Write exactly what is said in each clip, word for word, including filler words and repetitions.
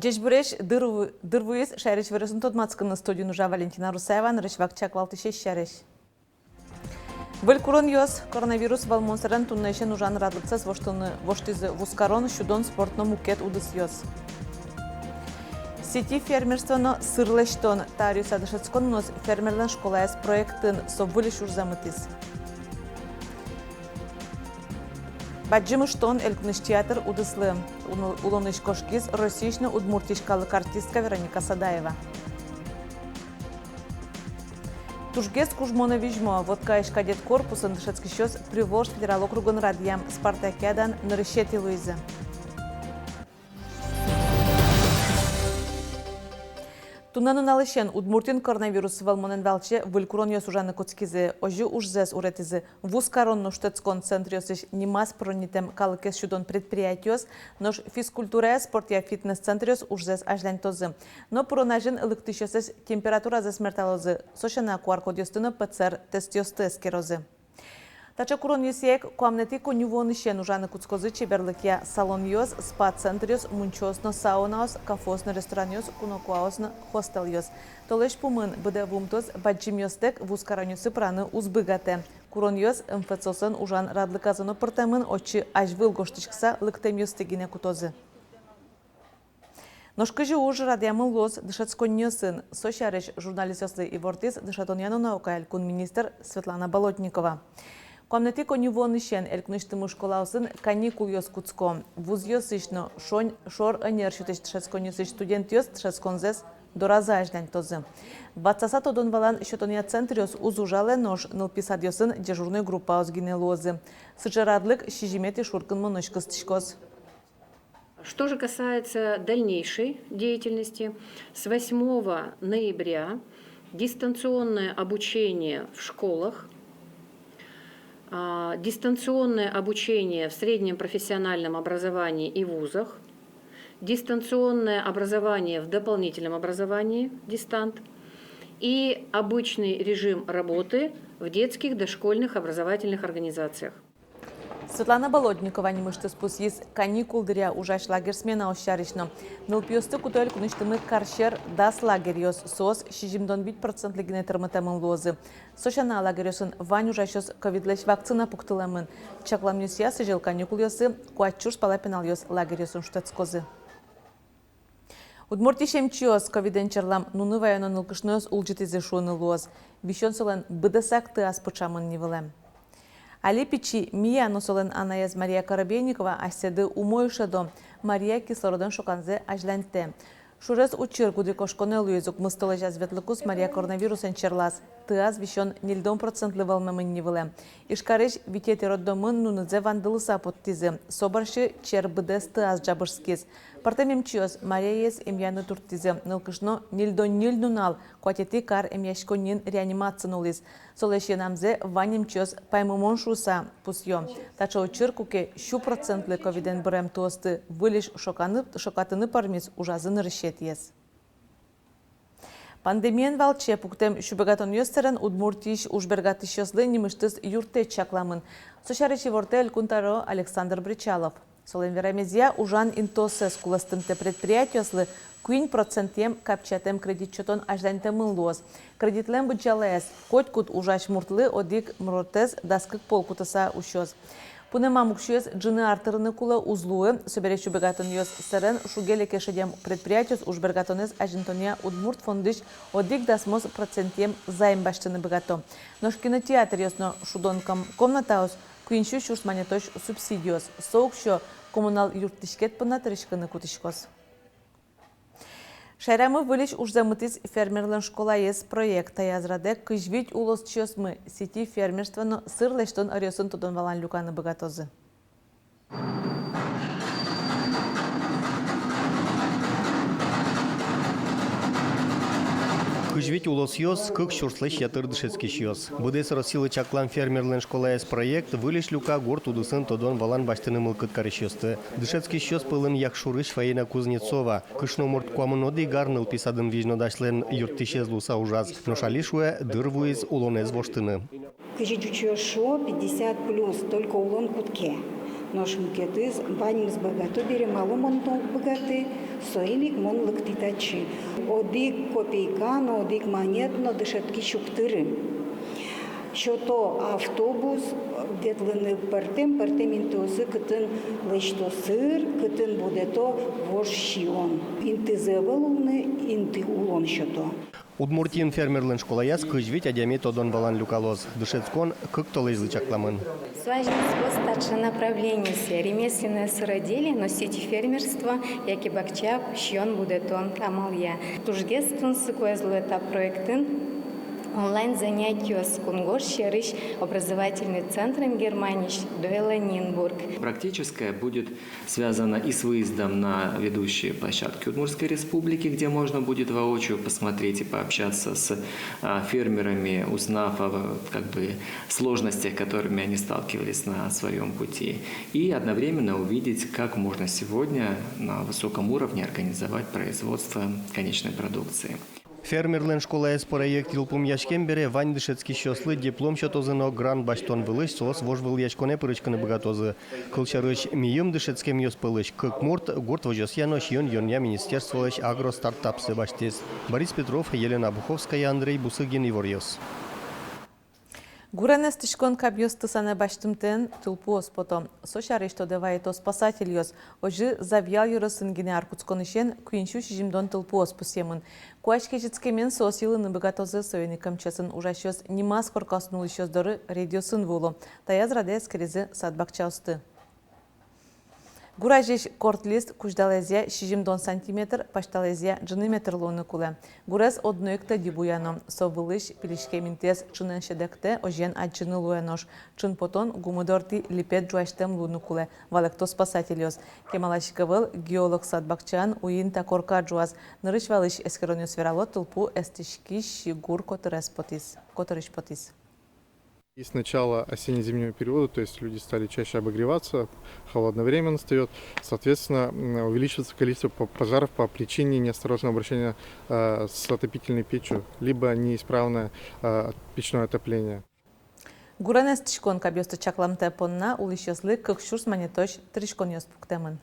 Ӟечбуресь! Дыр ву-, дыр вуиз шаерысь иворъёсын тодматскыны. Студиын ужа Валентина Русаева. Нырысь вакчияк валтӥсез сярысь. Выль куронъёс. Коронавирус вӧлмон сэрен туннэысен ужан радлыксэс воштыны воштӥзы вузкарон, сюдон, спорт но мукет удысъёс. Сити-фермерство но сыр лэсьтон. Та ӧръёсъя дышетскон мыноз «Фермерлэн школаез» проектын. Со выльысь ужзэ мытӥз. Бадӟым ыштон элькунысь театр удыслы. Ул-, улонысь кошкиз Россиысь но Удмуртиысь калык артистка Вероника Садаева. Тужгес кужмо но визьмо. Воткаысь кадет корпусын дышетскисьёс Приволжск федерал округын радъям спартакиадаын нырысетӥ луизы. Туннэ нуналысен Удмуртиын коронавирус вӧлмонэн валче выль куронъёс ужаны кутскизы. Озьы ужзэс уретӥзы вузкарон но шутэтскон центръёсысь нимаз пыроннитэм калыкез сюдон предприятиос, нош физкультурая, спортъя фитнес-центръёс ужзэс азьланьтозы. Но пырон азьын лыктӥсьёслэсь температуразэс мерталозы, со сяна QR-кодъёсты но ПЦР-тестъёсты эскерозы. Таӵе куронъёсъя ик куамынэтӥ коньывуонысен ужаны кутскозы чеберлыкъя салонъёс, спа-центръёс, мунчоос но саунаос, кафеос но ресторанъёс, кунокуаос но хостелъёс. Толэзь пумын быдэ вуымтэос бадӟымъёстэк вузкаронъёсы пыраны уз быгатэ. Куронъёс МФЦ-осын ужан радлыказы но пыртэмын, отчы азьвыл гожтӥськыса лыктэмъёсты гинэ кутозы. Нош кызьы уж радъямын луоз дышетсконниосын, со сярысь журналистъёслы ивортӥз дышетонъя но наукая элькун министр Светлана Болотникова. Куамынэтӥ коньывуонысен элькунысьтымы школаосын каникулъёс кутско. Вузъёсысь но шонь-, шор ӧнер сётӥсь дышетсконниосысь студентъёс дышетсконзэс доразы азьланьтозы. Ватсаса тодон-валан сётонъя центръёс уз ужалэ, нош нылпи садъёсын дежурной группаос гинэ луозы. Сыӵе радлык сизьыметӥ шуркынмонозь кыстӥськоз. Что же касается дальнейшей деятельности, с восьмого ноября дистанционное обучение в школах, а, дистанционное обучение в среднем профессиональном образовании и вузах, дистанционное образование в дополнительном образовании, дистант, и обычный режим работы в детских дошкольных образовательных организациях. Светлана Болотникова нимысьтыз пусйиз каникул дыръя ужась лагерь сменаос сярысь но. Нылпиосты куто элькунысьтымы кар сьӧр дас лагерьёс, соос сизьымдон вить процентлы гинэ тырмытэмын луозы. Со сяна, лагерьёсын вань ужасьёс ковидлэсь вакцина пуктылэмын. Чакламъёсъя, сӥзьыл каникулъёсы куать сюрс пала пиналъёс лагерьёсын шутэтскозы. Удмуртиысь эмчиос ковидэн черлам нуны ваёно нылкышноез улӟытӥзы шуыны луоз. Висён солэн быдэсак тыаз пыӵамын ни вылэм. Али пичи Мия но солэн анаез Мария Коробейникова асьсэды умой шӧдо. Мария кислородэн шоканзэ азьланьтэ. Шурез учыр кудӥз кошконэ луиз. Укмыс толэзяз ветлыкуз Мария коронавирусэн черлаз. Тыаз висён ньыльдон процентлы вӧлмемын ни вылэм. Ижкарысь витетӥ роддомын нунызэ вандылыса поттӥзы. Со бӧрсьы чер быдэс тыаз ӝабырскиз. Пӧртэм эмчиос Мариез эмъяны турттӥзы. Нылкышно ньыльдон ньыль нунал куатетӥ кар эмъяськонниын реанимациын улӥз. Солэсь йӧнамзэ вань эмчиос паймымон шуыса пусъё. Таӵе учыр, куке сю процентлы ковидэн бырем тыосты выльысь шоканы, шокатыны пӧрмиз, ужазы нырысетӥез. Пандемиен валче пуктэм сюбегатонъёс сэрен Удмуртиысь ужбергатӥсьёслы нимысьтыз юрттэт чакламын. Со сярысь ивортэ Элькун тӧро Александр Бречалов. Солэн верамезъя, ужан интыоссэс кулэстымтэ предприятиослы куинь процентъем капчиятэм кредит сётон азьланьтэмын луоз. Кредитлэн быдӟалаез: котькуд ужась муртлы одӥг МРОТэз дас кык пол кутыса усёз. Пунэмам уксёез ӝыны ар тырыны кулэ уз луы. Собере сюбегатонъёс сэрен шуге-леке шедем предприятиос ужбергатонэз азинтонъя Удмурт фондысь одӥг дасмос процентъем займ басьтыны быгато. Нош кинотеатръёс но шудон ком-, комнатаос куинь сю сюрс манетозь субсидиос. Со уксё коммунал юрттӥськет понна тырыськыны кутӥськоз. Шаерамы выльысь ужзэ мытӥз «Фермерлэн школаез» проект. Таяз радэ кызь вить улосчиосмы сити-фермерство но сыр лэсьтон ӧръёсын тодон-валан люканы быгатозы. Кызь вить улосъёс, кык сюрслэсь ятыр дышетскисьёс. Быдэс Россилы чаклам «Фермерлэн школаез» проект выльысь люка гурт удысын тодон-валан басьтыны мылкыд карисьёсты. Дышетскисьёс пӧлын Якшурысь Фаина Кузнецова. Кышномурт куамын одӥг ар нылпи садын визьнодасьлэн юрттӥсез луыса ужаз. Нош али, шуэ, дыр вуиз улонэз воштыны. Кызьы ӟучъёс шуо, пятьдесят плюс, только улон кутске. Нош мукетыз: ваньмыз быгато бере, малы мон но уг быгаты, соин ик мон лыктӥ татчы. Одӥг копейка но, одӥг манет но дышетскись уг тыры. Сёто автобус ветлыны пӧртэм-пӧртэм интыосы, кытын лэсьто сыр, кытын будэто вож сиён. Интызы ӧвӧл улыны, инты улон сёто. Удмуртиын фермерлэн школаяз кызь вить адями тодон-валан люкалоз. Дышетскон кык толэзьлы чакламын. Со азинскоз таӵе направлениосъя: ремесленное сыроделие но сити-фермерство, яке бакча сиён будэтон амалъя. Тужгес тунсыкоез луэ та проектын онлайн занятиос кунгож сьӧрысь образовательный центрен Германиысь Дуэлла Нинбург. Практическое будет связано и с выездом на ведущие площадки Удмуртской Республики, где можно будет воочию посмотреть и пообщаться с, а, фермерами, узнав о, как бы, сложностях, которыми они сталкивались на своём пути, и одновременно увидеть, как можно сегодня на высоком уровне организовать производство конечной продукции. Фермерлэн школаез проект йылпумъяськем бере вань дышетскисьёслы диплом сётозы но грант басьтон вылысь соос вожвылъяськонэ пыриськыны быгатозы. Кылсярысь, мийым дышетскемъёс пӧлысь кык мурт гурт возёсъя но сиён-юонъя министерстволэсь агростартапсы басьтӥз. Борис Петров, Елена Обуховская, Андрей Бусыгин, «Иворъёс». Гурен эстӥськон кабъёсты санэ басьтымтэен тылпуос пото. Со сярысь тодэ вайыто спасательёс. Озьы, Завьял ёросын гинэ ар кутсконысен куинь сю сизьымдон тылпуос пусъемын. Куазь кезьытскемен соос йылыны быгатозы, соин ик МЧС-ын ужасьёс нимаз коркаосын улӥсьёс доры рейдъёсын вуо. Таяз радэ эскеризы сад-бакчаосты. Гур азьысь корт лист кузьдалаезъя сизьымдон сантиметр, пасьталаезъя ӝыны метр луыны кулэ. Гурез одно ик тӧдьы буяно. Со вылысь пилиськем интыез ӵынэн сьӧдэктэ, озьыен адӟыны луэ нош. Ӵын потон гумы дортӥ липет ӝуасьтэм луыны кулэ, валэкто спасательёс. Кемалась ик ӧвӧл геолог сад-бакчаын уин та корка ӝуаз. Нырысь валысь эскеронъёс верало: тылпу эстӥськись гур котырез потӥз, котырысь потӥз. И с начала осенне-зимнего периода, то есть люди стали чаще обогреваться, холодное время настаёт, соответственно, м, увеличивается количество по-, пожаров по причине неосторожного обращения, э, с отопительной печью, либо неисправное, э, печное отопление. Гурен эстӥськон кабъёсты чакламтэ понна улӥсьёслы кык сюрс манетозь тыриськонъёс пуктэмын.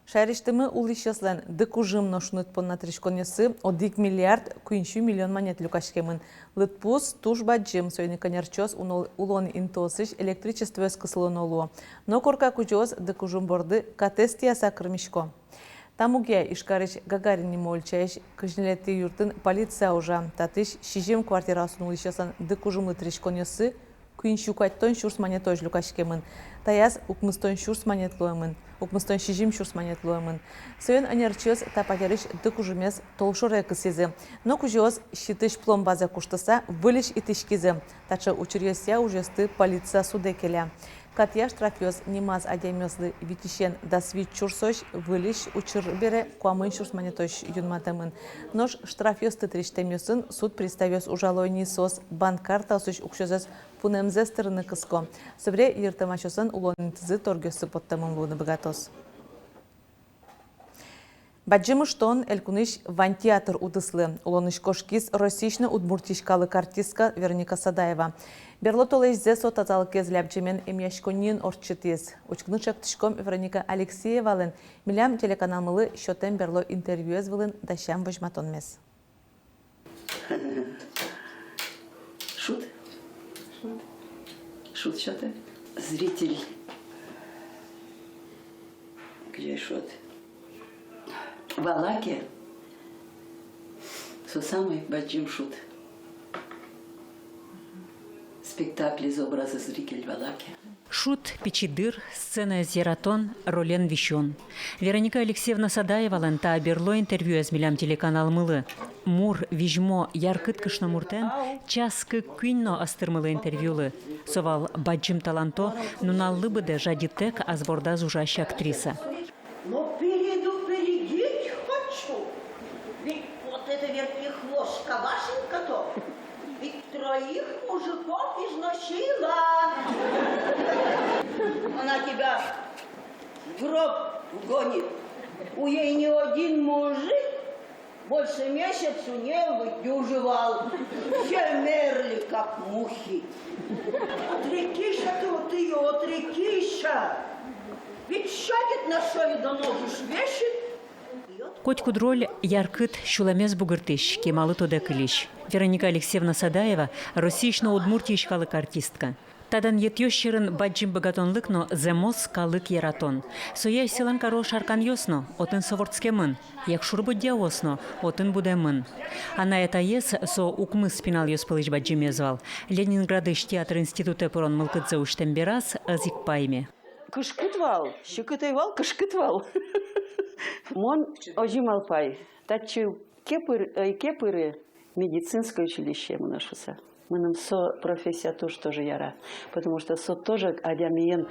Шаерысьтымы улӥсьёслэн дыкужым но шуныт понна тыриськонъёссы одӥг миллиард куинь сю миллион манет люкаськемын. Лыдпус туж бадӟым, соин ик ӧнерчиос уно-, улон интыосысь электричествоез кысылоно луо. Но корка кузёос дыкужым борды катэз тӥяса кырмисько. Та мугъя Ижкарысь Гагарин нимо ульчаысь кызь ньылетӥ юртын полиция ужа. Татысь сизьым квартираосын улӥсьёслэн дыкужымлы тыриськонъёссы куинь сю куатьтон сюрс манетозь люкаськемын. Таяз укмыстон сюрс манет луэмын, укмыстон сизьым сюрс манет луэмын. Соин ӧнерчиос та патерысь дыкужымез толшоре кысӥзы. Но кузёос щитысь пломбазэ куштыса выльысь итӥськизы. Таӵе учыръёсъя ужъёсты полиция судэ келя. Катъя штрафъёс нимаз адямиослы витьысен дас вить сюрсозь, выльысь учыр бере куамын сюрс манетозь юнматэмын. Нош штрафъёсты тырисьтэмъёсын суд приставъёс ужало ини, соос банк картаосысь уксёзэс пунэмзэс тырыны кыско. Собере йыртэмасьёслэн улон интызы торгъёссы поттэмын луыны быгатоз. Бадӟым ыштон элькунысь вань театр удыслы. Улонысь кошкиз Россиысь но Удмуртиысь калык артистка Вероника Садаева. Берло толэзьзэ со тазалыкез лябӟемен эмъяськонниын ортчытӥз. Учкыны чектӥськом Вероника Алексеевалэн милям телеканалмылы сётэм берло интервьюез вылын дасям возьматонмес. Шуд. Шуд. Шуд сётэ. Зритель. Где шуд? Валаке. Со самый бадӟым шуд. Спектаклез образы зритель валаке. Шуд, пичи дыр, сценаез яратон, ролен висён. Вероника Алексеевна Садаевалэн та берло интервьюез милям телеканалмылы. Мур, визьмо, яркыт кышномуртэн час кык-куинь но ӧз тырмылы интервьюлы. Со вал бадӟым таланто, нуналлы быдэ жадьытэк ас бордаз ужась актриса. Но передупредить хочу, ведь вот эта вертихвостка Вашенька-то ведь троих мужиков износила. Она тебя в гроб вгонит. У ей ни один мужик больше месяцу не выдюживал. Все мерли, как мухи. Отрекись ты от её, отрекись. Ведь сядет на шею да ноги свесит. Котькуд роль яркыт, сюлэмез бугыртӥсь, кемалы тодэ кылись. Вероника Алексеевна Садаева — Россиысь но Удмуртиысь калык артистка. Та данъетъёс сьӧрын бадӟым быгатонлык но зэмос калык яратон. Сое асьсэлэн каро Шарканъёс но, отын со вордскемын. Якшур-Бодьяос но, отын будэмын. Анай-атаез, со укмыс пиналъёс пӧлысь бадӟымез вал, Ленинградысь театр институтэ пырон мылкыдзэ усьтэм бераз ӧз ик пайме. Кышкыт вал, секыт ӧй вал, кышкыт вал. Мон озьы малпай, татчы ке пыр-, ӧй ке пыры, медицинское училище мыно шуса. Мыным со профессия туж тоже яра, потому что со тоже адямиен.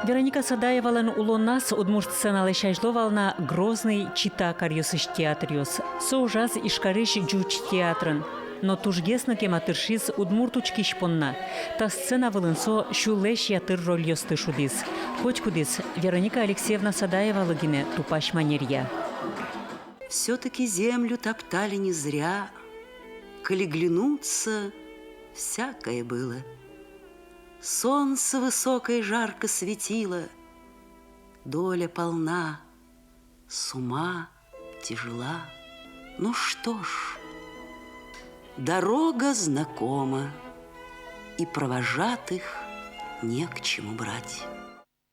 Вероника Садаевалэн улоназ удмурт сценалэсь азьло вал на Грозный, Чита каръёсысь театръёс. Со ужаз Ижкарысь ӟуч театрын. Но тужгес но кема тыршиз удмурт учкись понна. Та сцена вылын со сюлэсь ятыр рольёсты шудӥз. Котькудӥз Вероника Алексеевна Садаевалы гинэ тупась манеръя. Всё-таки землю топтали не зря, коль оглянуться, всякое было. Солнце высокое жарко светило, доля полна, сума тяжела. Ну что ж, дорога знакома, и провожатых не к чему брать.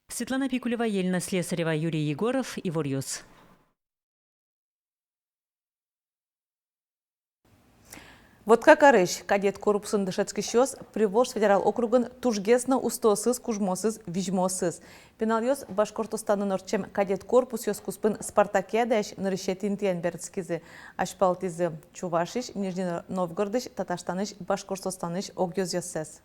Светлана Пикулева, Елена Слесарева, Юрий Егоров, «Иворъёс». Воткакарысь кадет корпусын дышетскисьёс Приволжск федерал округын тужгес но устоосыз, кужмоосыз, визьмоосыз. Пиналъёс Башкортостанын ортчем кадет корпусъёс куспын спартакиадаысь нырысетӥ интыен берытскизы. Азьпалтӥзы Чувашиысь, Нижний Новгородысь, Татарстанысь, Башкортостанысь огъёзъёссэс.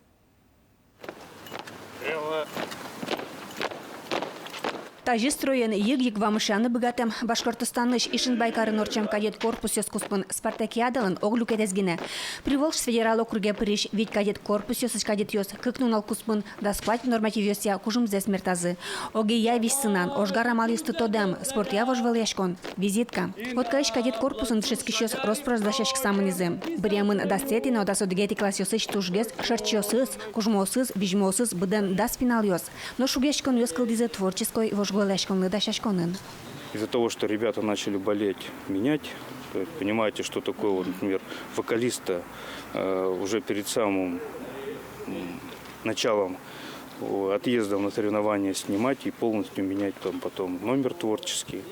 Тазьы строен йыг-йыг вамышъяны быгатэм Башкортостанысь Ишимбай карын ортчем кадет корпусъёс куспын спартакиадалэн ог люкетэз гинэ. Приволжск федерал округе пырись вить кадет корпусъёсысь кадетъёс кык нунал куспын дас куать нормативъёсъя кужымзэс мертазы. Огъя визь сынан, ожгар амалъёсты тодэм, спортъя вожвылъяськон — визитка. Воткаысь кадет корпусын дышетскисьёс рос-прос дасяськыса мынӥзы. Быръемын дасэтӥ но дас одӥгетӥ классъёсысь тужгес шерчиосыз, кужмоосыз, визьмоосыз быдэн дас пиналъёс. Нош шугъяськонъёс кылдӥзы творческой вожвылъяськонлы дасяськонын. Из-за того, что ребята начали болеть, менять, то есть понимаете, что такое, вот, например, вокалиста, э, уже перед самым, м, началом, о, отъездом на соревнования снимать и полностью менять там потом номер творческий.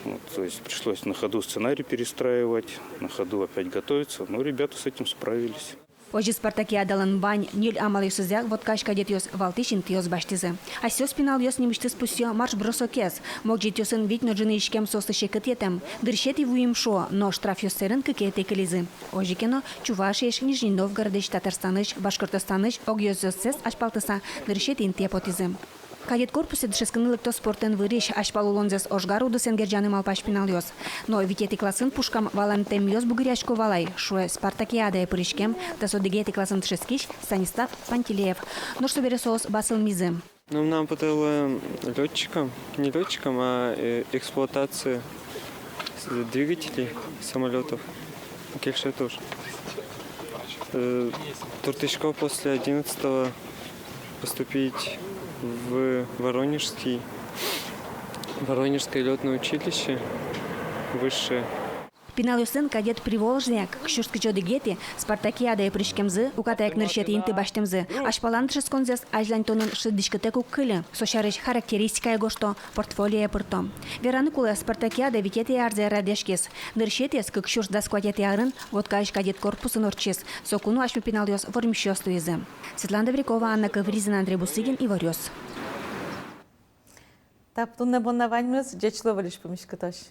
Вот, то есть пришлось на ходу сценарий перестраивать, на ходу опять готовиться, но ребята с этим справились. Озьы спартакиадалэн вань ньыль амалъёсызъя Воткаысь кадетъёс валтӥсь интыос басьтӥзы. Асьсэос пиналъёс нимысьтыз пусъё марш-бросокез. Могӟетъёсын вить но ӝыны иськем соослы секыт йӧтэм. Нырысетӥ вуим, шуо, но штрафъёс сэрен кыкетӥ кылизы. Озьы ке но, Чувашиысь, Нижний Новгородысь, Татарстанысь, Башкортостанысь огъёзъёссэс азьпалтыса, нырысетӥ интые потӥзы. Кадет корпусэ дышетскыны лыкто спортэн вырись, азьпал улонзэс ожгар удысэн герӟаны малпась пиналъёс. Но витетӥ классын пушкам валантэмъёс бугыръясько вал ай, шуэ спартакиадае пыриськем дас одӥгетӥ классын дышетскись Станислав Пантелеев. Нош собере соос басылмизы. Ну, мынам потэ луэ лётчиком, не лётчиком, а, э, эксплуатация с-, двигателей самолётов. Кельше туж. Э, турттӥсько после одиннадцатого поступить в Воронежский, Воронежское лётное училище высшее. Пиналъёслэн «Кадет Приволжья» кык сюрс кызь одӥгетӥ спартакиадае пыриськемзы, укатаяк нырысетӥ инты басьтэмзы азьпалан дышетсконзэс азьланьтонын шӧдӥськытэк уг кыльы. Со сярысь характеристикае гожто, портфолиое пырто. Вераны кулэ, спартакиада витетӥ арзэ радъяськиз. Нырысетӥез кык сюрс дас куатетӥ арын Воткаысь кадет корпусын ортчиз. Соку но асьме пиналъёс вормисьёс луизы. Светлана Добрякова, Анна Ковризина, Андрей Бусыгин, «Иворъёс». Та туннэ понна ваньмыз. Ӟеч луэ, выльысь пумиськытозь.